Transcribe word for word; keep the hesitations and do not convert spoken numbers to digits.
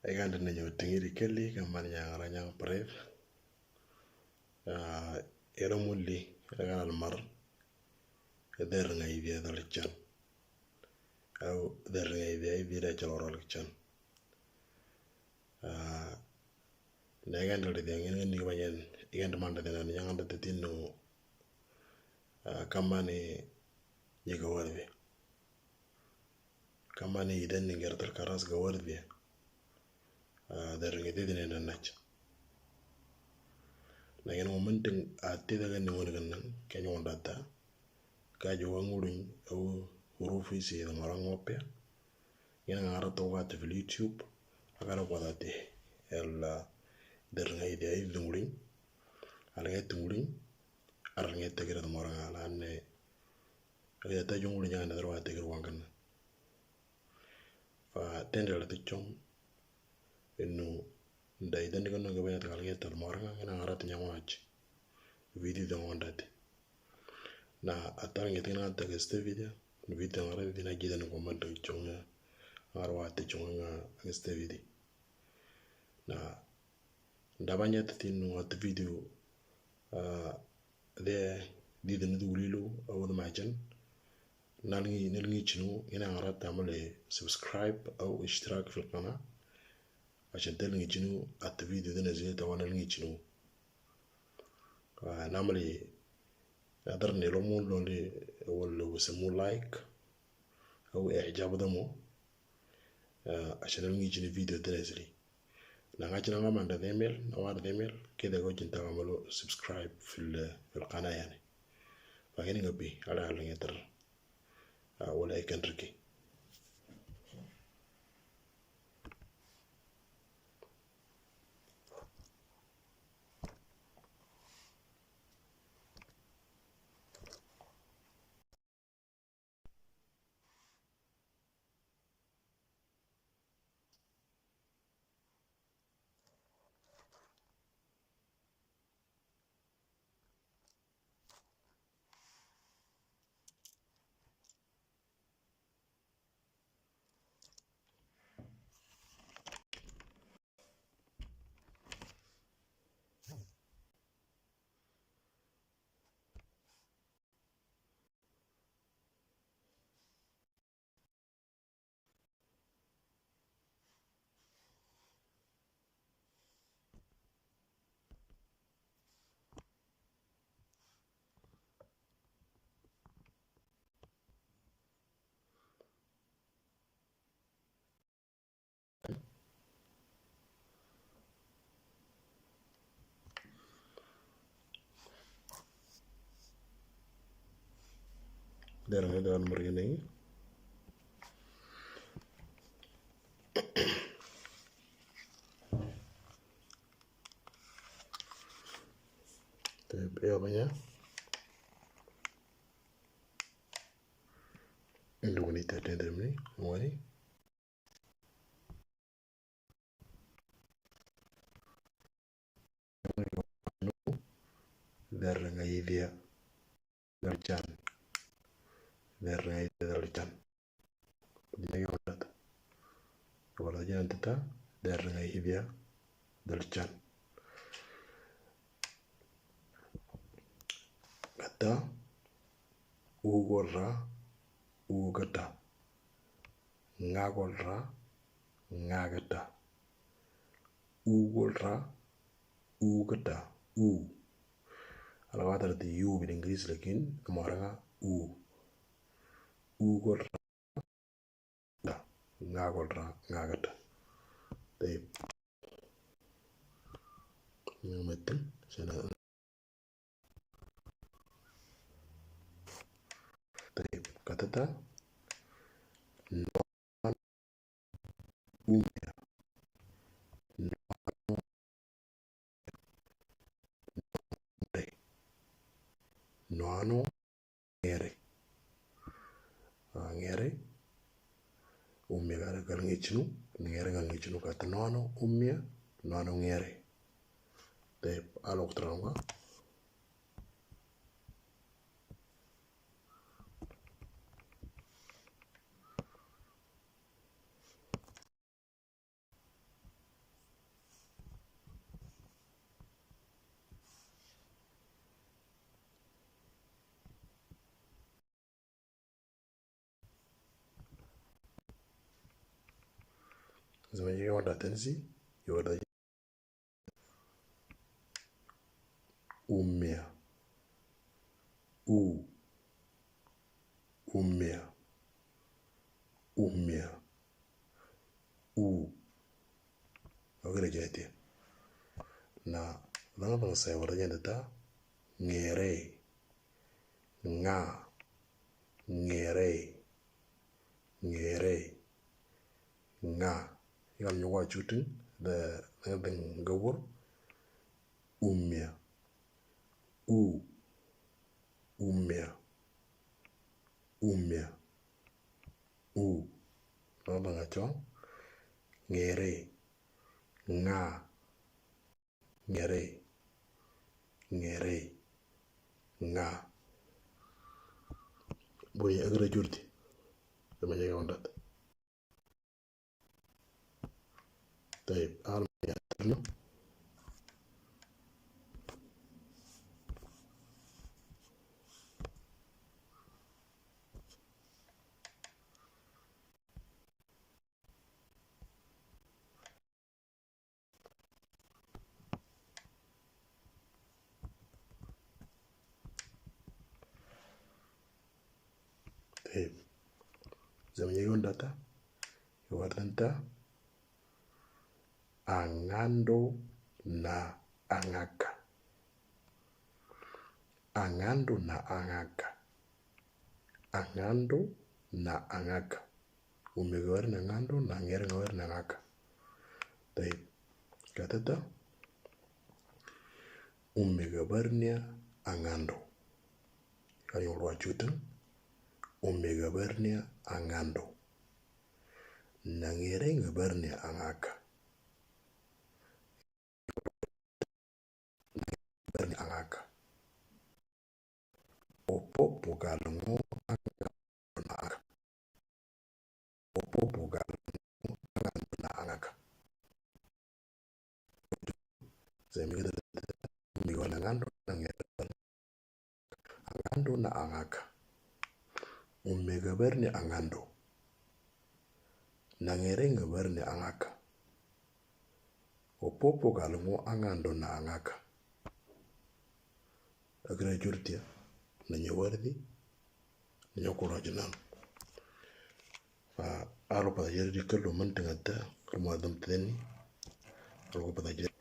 Egan de nenyo tingiri kelli kamar nyang ranyang prev. Ero mulli egan almar. Eder ngai dia dalchan. Au eder ngai dia dia chaloral chan. Na egan de dia ngin ngin ni banyan egan de manda de nan nyang de tinu. Kamani nyiga warbe. Kamani iden ni gertar karas ga warbe. Eder ngai dia dine nanach. Na egan momenting ati daga ni wani ganan kenya wandata. Ka jo wangurun au hurufi si da marang wapya. Ngina ngara to wati fil YouTube. Akara wadati el eder ngai dia idungulin. Al ngai tungulin. Ar ngai tegira da marang ala ne. Aya ta jungulin yang da wati gir wangan. Fa tendel ta chom. Inu nda idan diga no gabanya ta kalge ta marang ngina ngara ta nyang wach. Video da ngondati. Na atar ngai tingna ta geste video. Video ngara dina gida no comment chonga. Ngara wati chonga geste video. Na ndabanya ta tinu at video. De dida ni dulilo au da machan. Nalngi nalngi chinu ina ngara ta amale subscribe au ishtirak fil qana. Ashan telngi chinu at video dina zile ta wana nalngi chinu. Namali adar nilo mun loli wala wasamu like au ijab da mo. Ashan nalngi chinu video dina zile. Na ngachina ngamanda demel na war demel kede go jinta ngamalo subscribe fil fil qana yani. Bagini ngapi ala ala ngetar. Wala ikan riki. Dera ne dera nomor ini. Tapi apa ya? Ini dulu ni tadi demi wani. Dera ngai dia dalchan. Dera ngai dia dalchan. Dia yang wala wala jan tata dera ngai dia dalchan. Kata ugora ugata. Ngagolra ngagata. Ugolra ugata. U. Ala wata rati u bil English lakin amoranga u. Ugolra ngagolra ngagata. Tayyib. Ngamatin sana. Tayyib, katata noano umia. Noano ngere. Noano ngere. Ngere. Umia gara gal ngichnu, ngere gal ngichnu kata noano umia, noano ngere. Tayyib, alok terangwa. Zama yake wanda tensi, yake wanda. Umea. U. Umea. Umea. U. Okere jete. Na, na, na, sai wara jende ta. Ngere. Nga. Ngere. Ngere. Nga. Ikal nyuwa chutin, the, the, the ngawur. Umia. U. Umia. Umia. U. Nabanga chong. Ngere. Nga. Ngere. Ngere. Nga. Boy, agra jurti. Sama jaga ondat. Tayyib, al. Tayyib. Zama yake wanda ta. Yake wanda ta. Angando na angaka. Angando na angaka. Angando na angaka. Umega wari na angando, na ngere nga wari na angaka. Tayyib. Katata. Umega barnia angando. Kayo rwa chuta. Umega barnia angando. Na ngere nga barnia angaka. Barnia angaka. Opopo galngo angando na angaka. Opopo galngo angando na angaka. Zemi gada migo na angando na ngere. Angando na angaka. Umega barnia angando. Na ngere nga barnia angaka. Opopo galngo angando na angaka. Agra jurtia. Na nyawardi. Na nyakura jinan. Fa alo pa yari di kalu mantinga ta. Kuma dam teni. Alo pa yari.